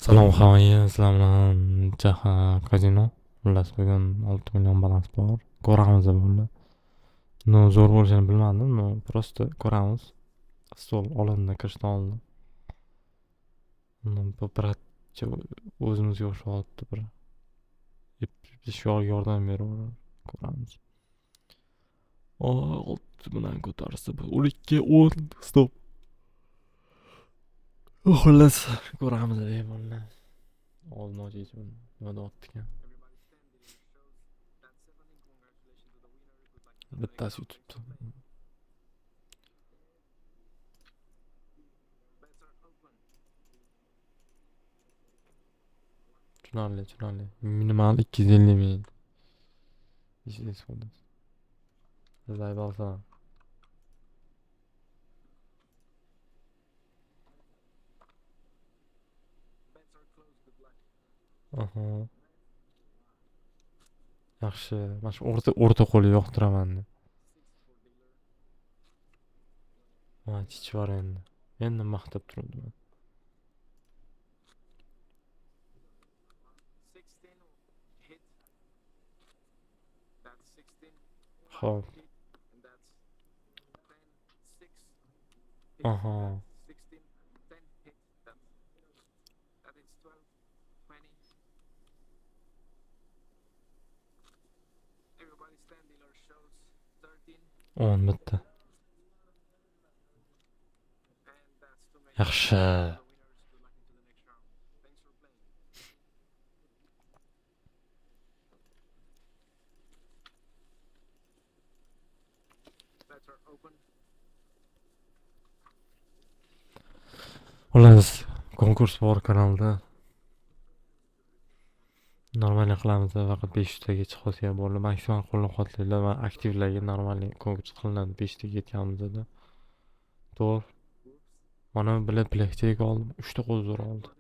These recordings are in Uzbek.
Salom hammaga, sizlar bilan Jaha Kazino. Xullas, bugun 6 million balans bor. Ko'ramiz bo'ldi. No, zo'r bo'lishini bilmadim, no, просто ko'ramiz. Stol olindi, kirishdan oldin. No, bu bratcha o'zimizga o'xshyapti bir. Shu yordam beraveradi. Ko'ramiz. 6 bilan ko'tarsa bu 12 10 stop. Xullas, ko'ramiz buni. Oldin ochaychi buni. Nima deyapti ekan? Bittasi yutibdi. Tushunarli, tushunarli. Minimal 250 ming. 500 bo'ldi. Zaybalsan. Aha. Yaxshi. Mana shu o'rta qo'li yoqtiraman. Ha, chichvar endi. Endi maqtab turibdi. Xo'p. Aha. 10 bitta. Yaxshi. Xullas, konkurs bor kanalda. Normal qilamiz, faqat 500 taga chiqsa ham bo'ldi. Maksimal qo'llab-quvvatlanglar va aktivlarga normal konkurs qilinadi 5 taga yetganimizda. To'g'ri. Mana bilan blackjack oldim, 3 ta qo'l zo'r oldi.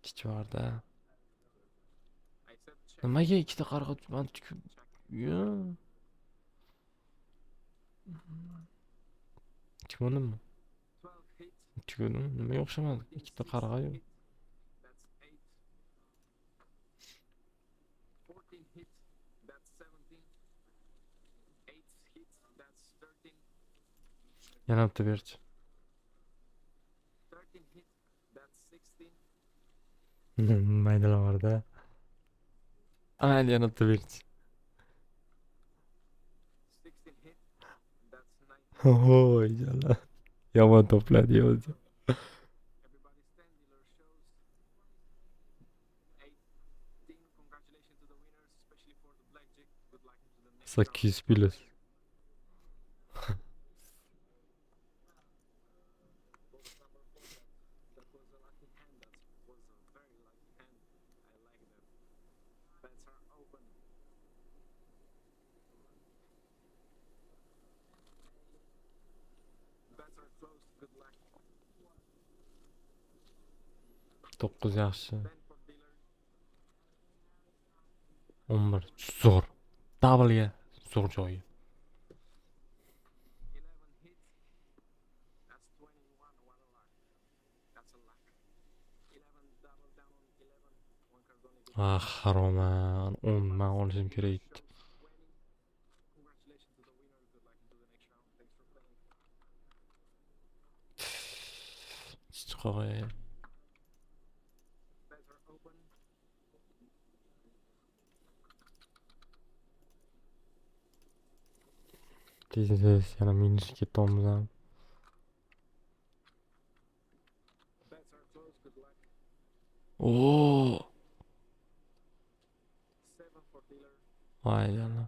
Kichvarda. Nimaga ikkita qarg'a man yo. Tushundimmi? Tushundim. Nimaga o'xshamadi? Ikkita qarg'a yo'q. Yana bitta berchi. Maydalar. Mayli, yana bitta berchi. Voy jala. Yomon to'pladi o'zi. 800 plyus. 9 yaxshi. 11 zo'r. Double'ga zo'r joyi. Ah, haroman. 10 man olishim kerak edi. Chiqog'i. Tez yana minusga ketyapmiz ham. Oo. Voy jala.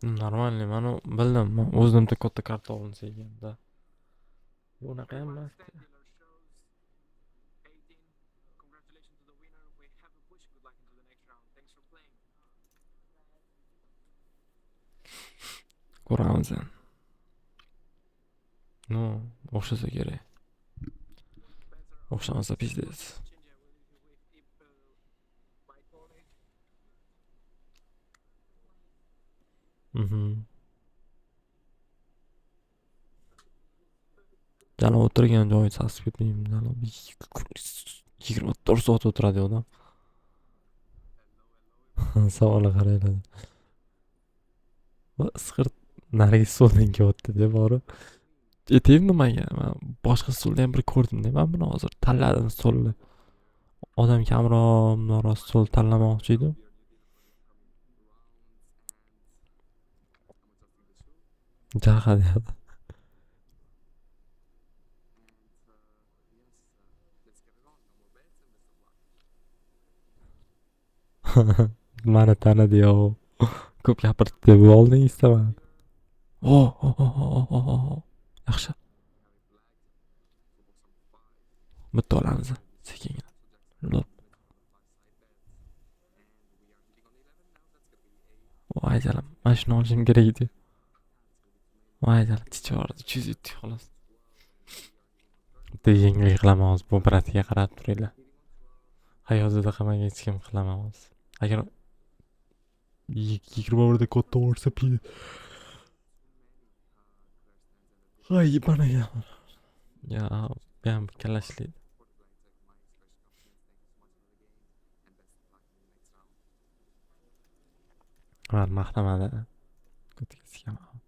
Нормальный, mana bildim, men o'zimda katta karta olinsa ekanda. Unaqa ham emas. Ko'ramiz. Ну, o'xshasa kerak. O'xshamasa пиздец. Mhm. Jalab o'tirgan joyi sasib ketmaymi? Jalab 24 soat o'tiradi odam. Savolga qaranglar. Va isqirt narigi stoldan kelyapti-da borib. Aytaymi nimaga? Man boshqa stolda ham bir ko'rdim-da man buni hozir tanladim stolni. Odam kamroq, bundoqroq stol tanlamoqchi edim. Jaha deyapti. Mani tanidi yo'q. Ko'p gapirdi deb oldingizda mani. O, o, o, o, o, o, o. Yaxshi. Bitta olamiz sekingina. Lop. Voy jalam, mana shuni olishim kerak edi. Voy jalam, chichib yubordi, 307 xolos. Bitta yengillik qilaman hozir, bu bratiga qarab turinglar. Hayotida qilmagan hech kim qilaman hozir. Agar 21 da katta borsa piydi. Hay, mana ya. Ya, bu ham kalla ishlaydi. Ular maqtamadi. Ko'tiga sikaman.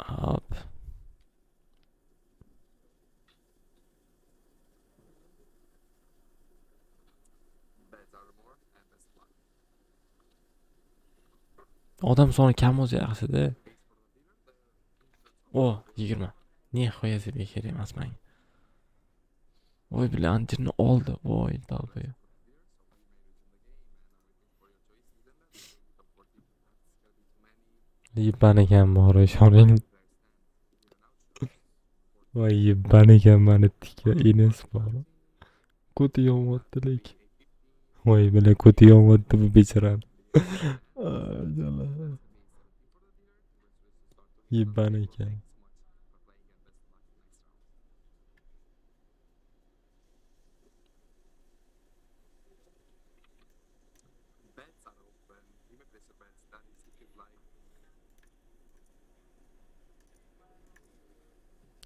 Hop. Odam soni kam bo'lsa yaxshi-da. O, 20. Nexoya себе kerak emas menga. Voy bilan antirni oldi. Voy, dalboy. Yibban ekan bor, ishoning. Voy, yibban ekan mani tika enasi bor. Ko'ti yonyapti lekin. Voy bilan ko'ti yonyapti bu bechorani. Yibban ekan.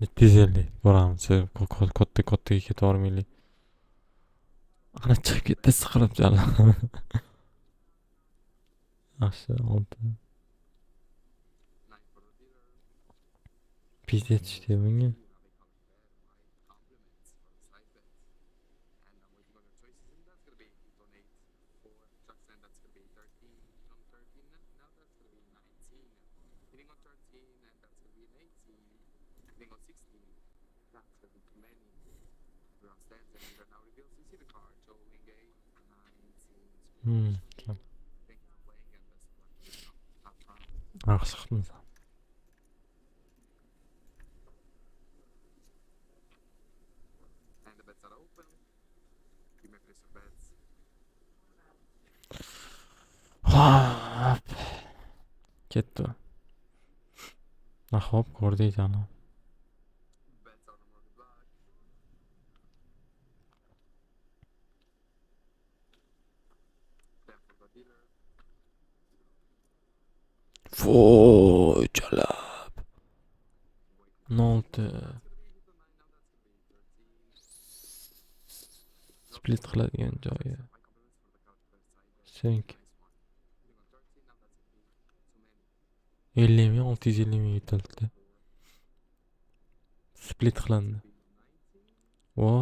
Yetti yuz ellik ko'ramiz. Katta kattaga ketavermaylik. Ana chiqib ketdi siqilib jala. Yaxshi, olti. Pizdet tushdi bunga. Yaxshi qilibmisan. Hop. Ketdi. Xo'p, ko'rdik janob. Voy jalab. 16. Split qiladigan joyi. Senk. 50 ming, 650 ming yetildi. Split qilindi. Va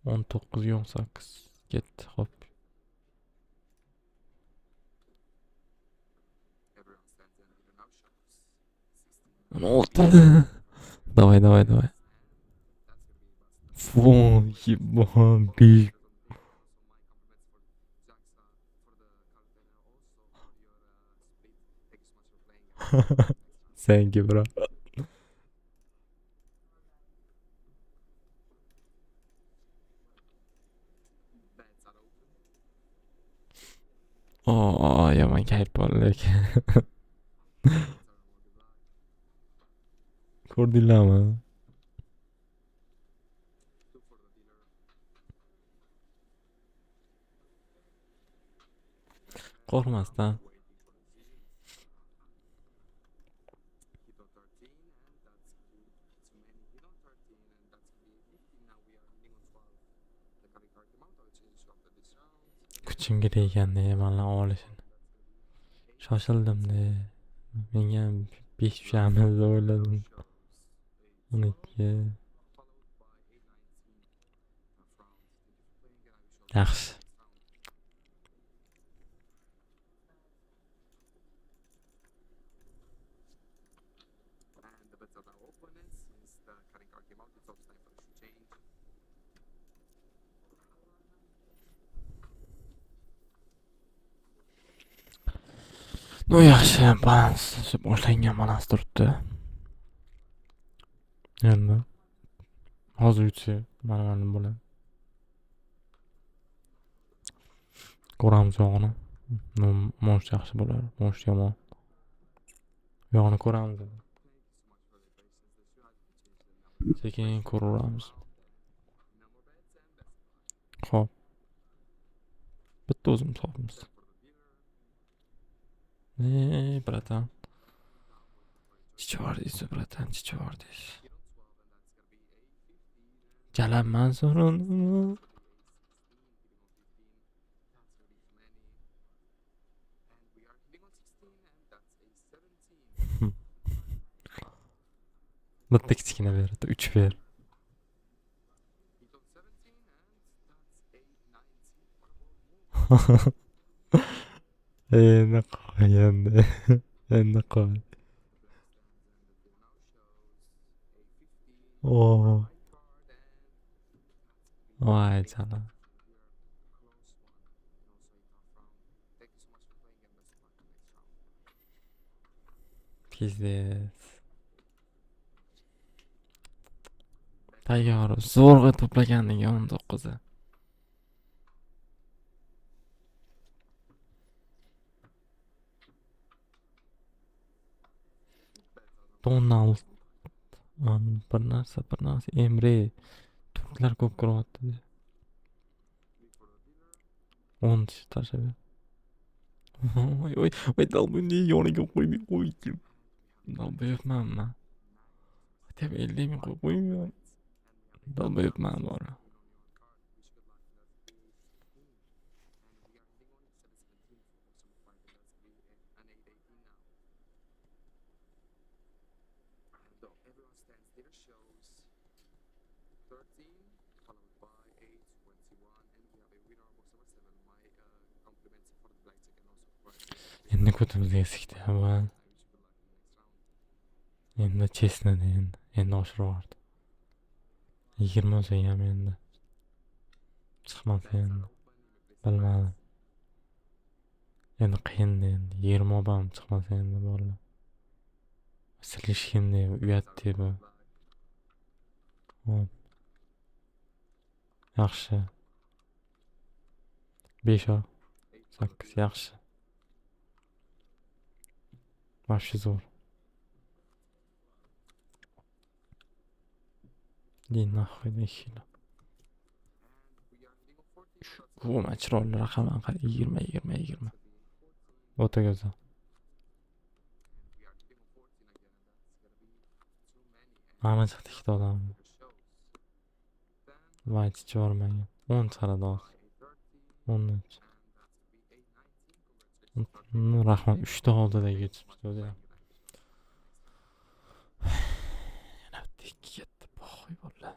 19 18 ketdi. Xo'p. 16. Давай, давай, давай. Фу, ебан, биг. Thank you, bro. Oh. Yomon kayf bo'ldi lekin. Ko'rdinglarmi? Qo'rqmasdan. Kuchim kerak ekanda mana olishini. Shoshildim-da. Menga ham 5 tushamiz deb o'yladim. 12. Yaxshi. Ну yaxshi, balans boshlangan, balans turibdi. Endi hozir yutsa mana bo'ladi. Ko'ramiz yog'ini. Mosh yaxshi bo'lar, mosh yomon. Yog'ini ko'ramiz. Sekin ko'raveramiz. Xo'p. Bitta o'zimiz topamiz. Братан. Chichvordingiz, братан, chichvordingiz. Jalabman so'rundimi? Bitta kichkina ber, 3 ber. Endi qo'y, endi. Endi qo'y. Oh. Voy jala. Pizdец. Tayyor, zo'rg'a to'plaganligi 19. Donald bir narsa Emre turklar ko'p ko'ryapti. 10 tashlab ber. Voy voy voy, dalbuni yoniga qo'ymay qo'ydim. Dalbayapmanmi? Хотя бы 50 ming qo'yib qo'ymayman. Dalbayapman bor. Endi ko'timizga sikdi avval. Endi chestnadi endi. Endi oshirib yubordi. 20 bo'lsa ham endi. Chiqmasa endi. Bilmadim. Endi qiyin endi. 20 ham chiqmasa endi bolalar. Silishkim deb uyat deb bu. Hop. Yaxshi. 5 8 yaxshi. Вообще zo'r. Иди нахуй нахila. Bu chiroyli raqam qara 20 20 20. O'ta go'zal. Mana chiqdi ikkita odam. Voy chichib yubormagan. 10 chiqaradi hozir. 13. Rahmat, 3 ta oldidagi chiqdi o'zi ham. Yana bitta ikki ketdi, po'y bo'ldi.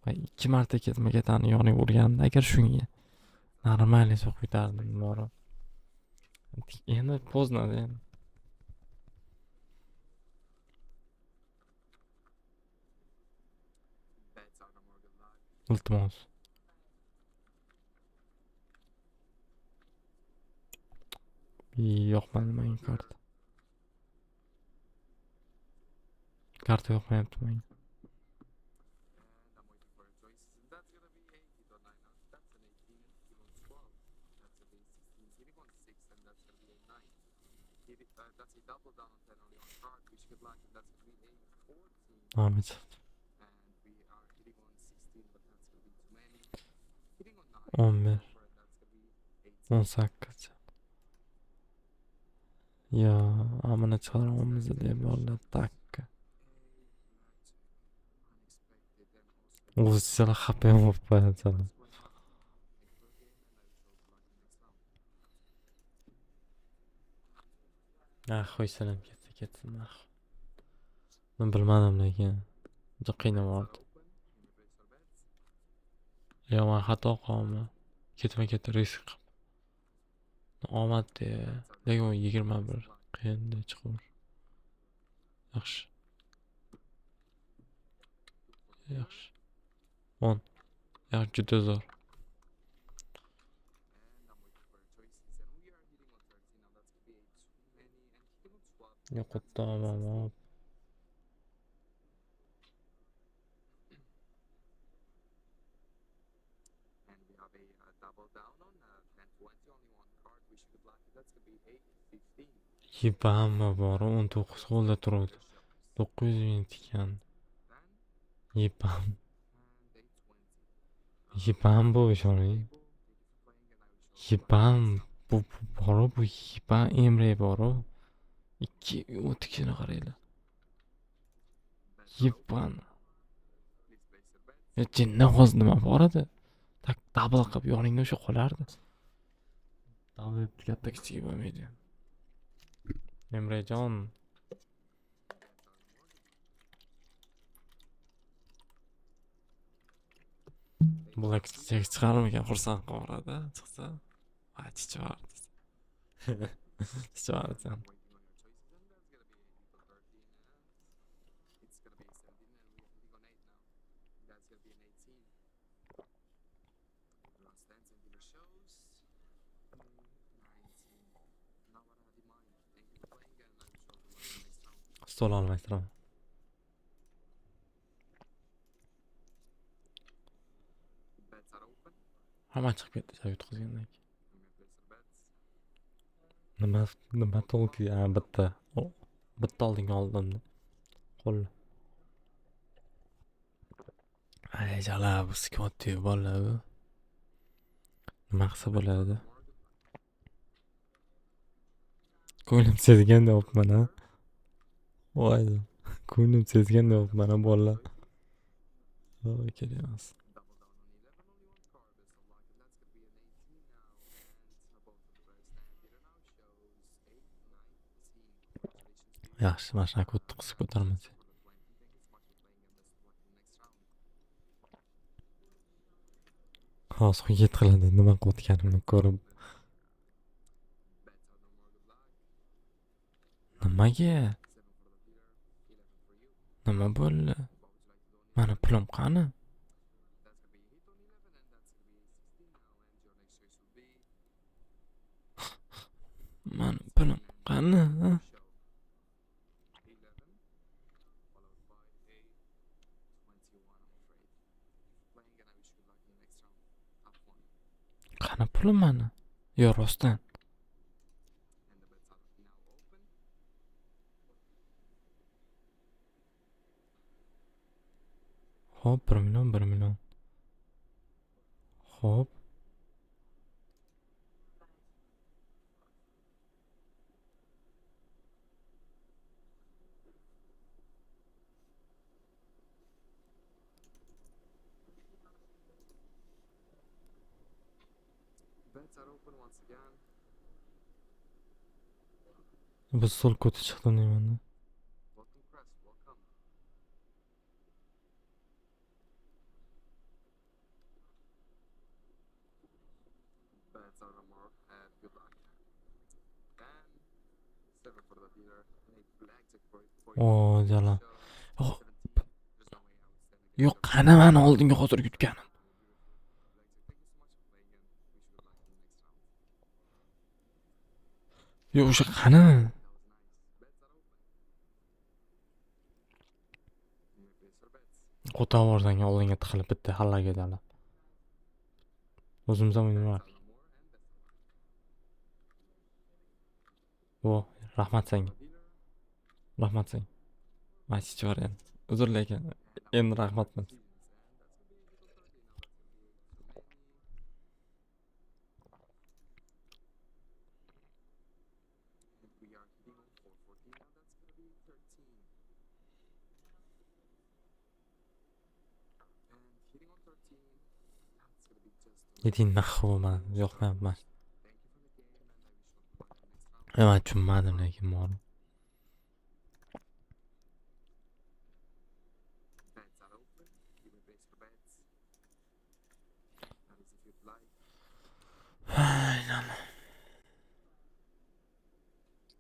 Voy, 2 marta ketma-ketani yoniga urganimda agar shunga normal so'qib yutardim borib. Endi поздно endi. Iltimos. Yoqmadi menga karta. Karta yoqmayapti menga. Mana chiqdi. 11 18. Yo, amini chiqaryapmiz deb bolalar takka. O'zi xafa ham bo'lib qo'yadi. Nahoy salam ketsa ketsin nahoy. Men bilmadim lekin juda qiynab yubordi. Yo, men xato qilganman. Ketma-ket risk qilib. Omad deya. Lekin u 21 qiyinda chiqur. Yaxshi. Yaxshi. 10. Yaxshi, juda zo'r. Yo'qotdi omad. Yebamma bor, 19 qo'lda turuvdi. 900 ming ekan. Yebam. Yebam bu ishoning. Yebam bu bor bu yebam Emre bor. 2 o'tkini qaranglar. Yebam. Jinni hozir nima bor edi? Tak double qilib yoningda o'sha qolardi. Double katta kichigi bo'lmaydi. Emrejon. Bular kichik chiqarmikan, xursand qilib chiqsa. Voy, chichib yubordi. Chichib yubordi. Stol almashtiraman. Hamma chiqib ketdi, chay yutqizgandan keyin. Nima to'lki, ha, bitta. Bitta oldinga oldimda. Qo'l. Ay, jalab, bu sikyapti-yu bolalar bu. Nima qilsa bo'ladi? Ko'nglim sezgan deyapman, ha. Voy, ko'nglim sezgan deyapman, ha, bolalar. Voy, kerak emas. Yaxshi, mana shunaqa o'tni qisib ko'tarmasa. Hozir yet qiladi, nima qilayotganimni ko'rib. Nimaga? Nima bo'ldi? Mani pulim qani? Mani pulim qani? Qani pulim mani? Yo, rostdan. Xo'p, 1 million, 1 million. Xo'p. Biz stol ko'ti chiqdim deyman-da. O, jalab. Yo'q, qani mani oldinga hozir yutganim. Yo'q, o'sha qani? Qo'tavordan oldinga tiqilib bitta hallaga jalab. O'zimiz ham o'ynaymiz. O, rahmat senga. Rahmat senga. Mana chichib endi. Uzr lekin endi rahmatman. Иди нахуй man, yoqmayapman. Man tushunmadim lekin bor.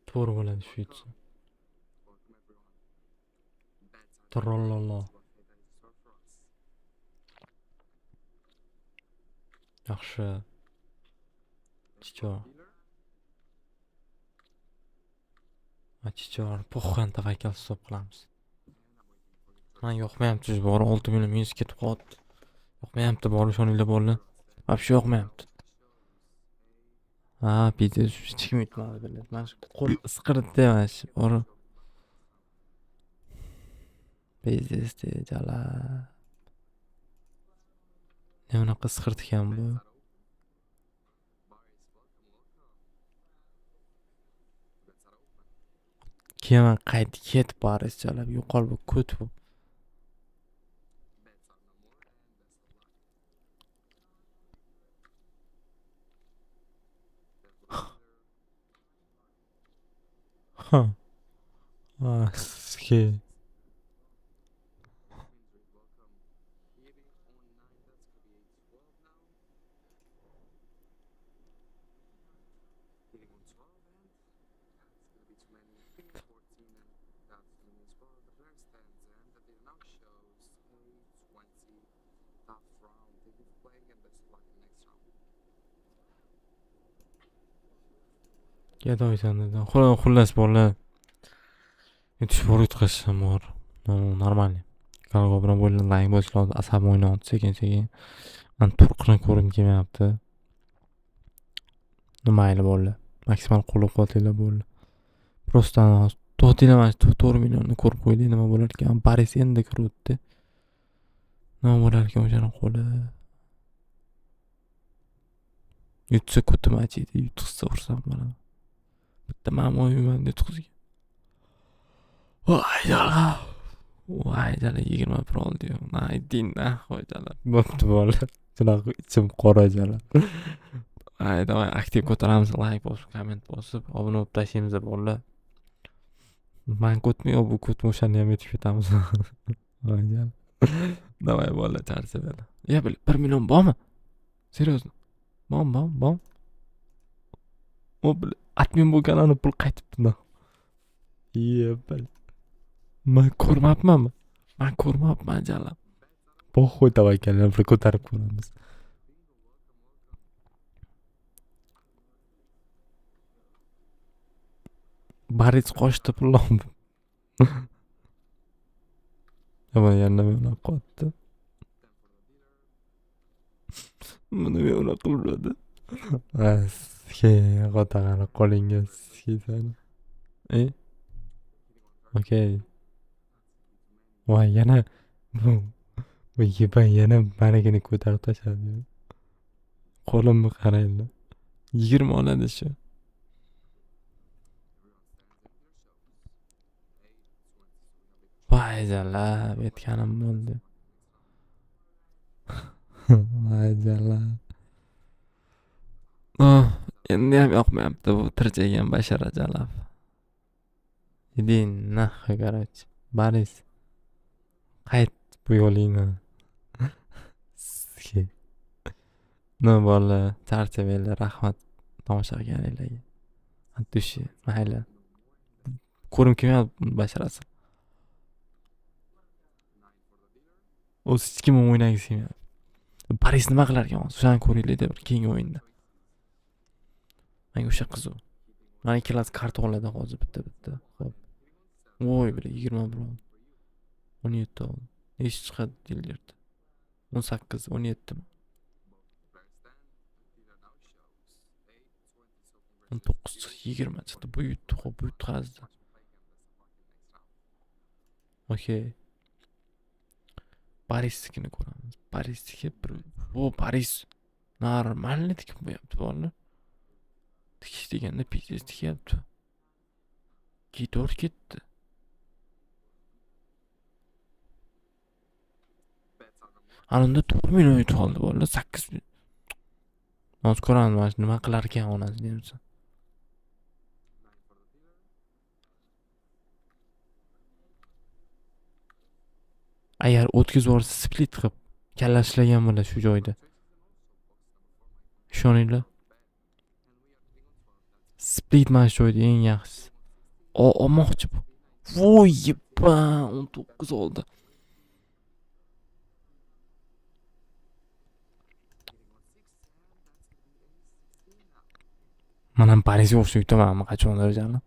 To'g'ri bo'ladi shu yutsa. Trollolo. Yaxshi. Chicho. Chicho, po'xan tavakkal hisob qilamiz. Man yoqmayapti bor, 6 million minus ketib qolyapti. Yoqmayapti bor, ishoninglar bolalar. Вообще yoqmayapti. Ha, pizza hech kim yutmadi bilan. Mana shu qo'l isqirdi mana shu bor. Pizza jala. Nima unaqa isqirdi ekan bu? Keyin qaytib ketib Boris jalab yo'qol bu ko't bu. Ha. Ski. Gadoysan dedi. Xullas bolalar. Yutish bor, yutqazish ham bor. Нормально. Kanalga obuna bo'linglar, like bosinglar, asabim o'ynayapti sekin-sekin. Man turqini ko'rgim kelmayapti. Mayli bolalar. Maksimal qo'llab-quvvatlanglar bo'ldi. Просто to'xtinglar, mana shu 4 millionni ko'rib qo'ydik, nima bo'lar ekan? Boris endi kiribdi. Nima bo'lar ekan o'shani qo'li? Yutsa ko'tim achiydi, yutqizsa xursand bo'laman. Bitta men o'yinman yutqizgan. Voy jala. Voy jala 21 oldi. Naydin nahoy jala. Bo'pti bolalar. Shunaqa ichim qora jala. Ay, давай aktiv ko'taramiz, like bosib, komment bosib, obuna bo'lib tashlaymiz bolalar. Man ko'tmi yo bu ko'tmi o'shani ham yetib ketamiz. Voy jala. Давай bolalar, charchamaydi. Ya 1 million bormi? Серьезно? Bom, bom, bom. O admin bo'lganini pul qaytibdi. Yebal. Men ko'rmabmanmi? Men ko'rmabman jala. Poxoy tavakkalni bir ko'tarib ko'ramiz. Boris qochdi pulni. Nima yana nima qotdi? Buni men unaqa qilmadi. Ski qotag'ani qo'lingga sani. Okey. Voy yana bu yeba yana manigini ko'tarib tashladi. Qo'limni qaranglar. 20 oladi shu. Voy jalab aytganim bo'ldi. Voy jalab. Oh, endi ham yoqmayapti bu tirjaygan bashara jalab. Иди нахуй, короче. Boris. Qayt bu yo'lingni. No bolalar, charchamanglar, rahmat tomosha qilganinglarga. От души, mayli. Ko'rim kelmayapti basharasi. O'zi hech kim o'ynagisi kelmayapti. Boris nima qilar ekan hozir? O'shani ko'ringlar deb keyingi o'yinda. Menga o'sha qiziq. Mana ikkalasi karta oladi hozir bitta-bitta. Xo'p. Voy, bir 21 oldi. 17 oldi. Nechi chiqadi dilerda? 18, 17 mi? 19 chiqdi, 20 chiqdi. Bu yutdi, xo'p, bu yutqazdi. Okey. Parisnikini ko'ramiz. Parisniki bir, o Paris normalni tikib qo'yapti bolalar. Tikish deganda pizdes tikyapti. G4 ketdi. Ana unda 4 million yutib oldi bolalar, 8 million. Hozir ko'ramiz mana shu nima qilar ekan onasi deyapsan. Agar o'tkazib yuborsa split qilib kalla ishlagan bo'ladi shu joyda. Ishoninglar. Split mana shu joyda eng yaxshisi. Olmoqchi bu. Voy, yeppa, 19 oldi. Mana ham Parisga o'xshab yutamanmi qachondir janim.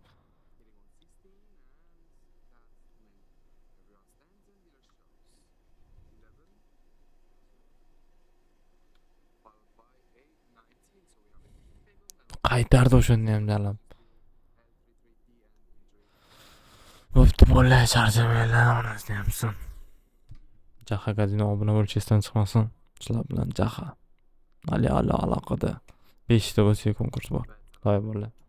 Qaytardi o'shanda ham jalab. Bo'pti bolalar, charchamanglar, onasini hamsin. Jaha kazino obuna bo'lish esdan chiqmasin. Sizlar bilan Jaha. Ali aloqada. 5 ta bo'lsa konkurs bor. Voy bolalar.